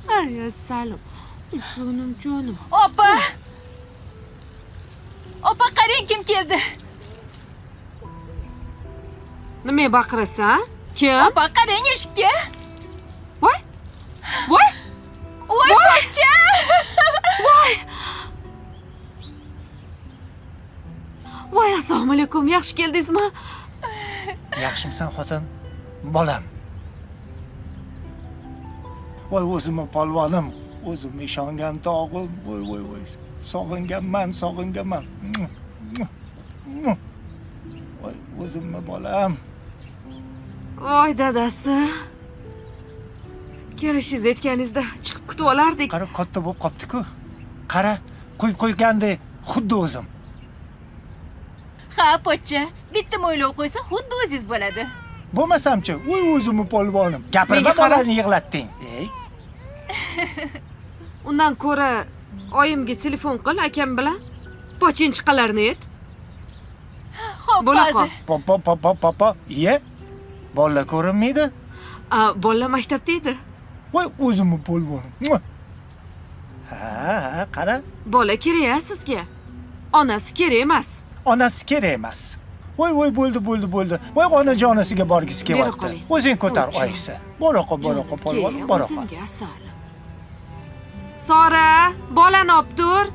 Ay, asalim. Jonim, jonim. Opa! Opa, qarang kim keldi. Nimaga baqirasan? Kim? Opa, qarang eshikka. Voy! Voy! Voy, pochcha! Voy! Voy, assalomu alaykum. Yaxshi keldingizmi? Yaxshimisan, xotin? Bolam. Voy, o'zimni polvonim, o'zim ishongan tog'im. Voy, voy, voy. Sog'inganman, sog'inganman. Voy, o'zimni bolam. Voy, dadasi. Kelishingizni aytganingizda chiqib kutib olardik. Qara, katta bo'lib qopti-ku. Qara, quyib qo'ygandek xuddi o'zim. Ha, pochcha, bitta mo'ylov qo'ysa xuddi o'zingiz bo'ladi. Bo'lmasamchi, voy o'zimni polvonim. Gapirma, Menga qara. bolani yig'latding. Ey, Undan ko'ra oyimga telefon qil, akam bilan. Pochinchiqalarni et. Xo'p, Bo'la hozir. qol. Po po po po po. Iye. Bolalar ko'rinmaydi. A, bolalar maktabda edi. Voy o'zimni polvonim. Ha, ha, qara. Bola kerak a sizga. Onasi kerak emas. Onasi kerak emas. Voy voy, bo'ldi, bo'ldi, bo'ldi. Voy onajonisiga borgisi Bera kelyapti. qoling. O'zing ko'tar Voy, oyisi. Bora qol, bora qol, polvonim, Kel, bora qol. o'zimga asalim. Sora, bolani olib tur.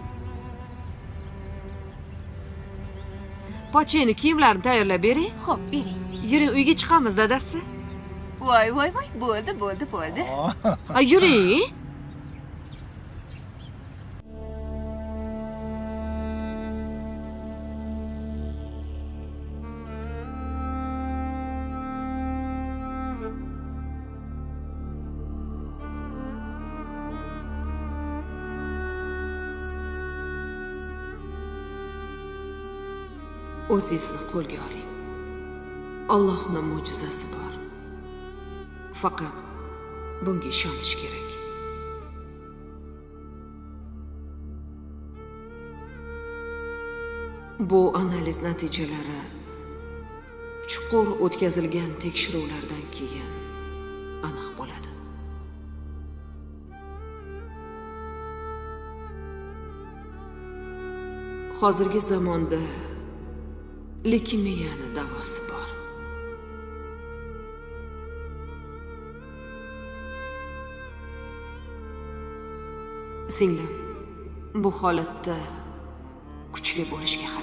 Pochchani kiyimlarini tayyorlab bering. Xo'p, bering. Yuring, uyga chiqamiz, dadasi. Voy, voy, voy, bo'ldi, bo'ldi, bo'ldi. A, yuring. O'zingizni qo'lga oling. Allohning mo'jizasi bor. Faqat bunga ishonish kerak. Bu analiz natijalari chuqur o'tkazilgan tekshiruvlardan keyin aniq bo'ladi. Hozirgi zamonda leukemiyani davosi bor. Singlim, bu holatda kuchli bo'lishga harakat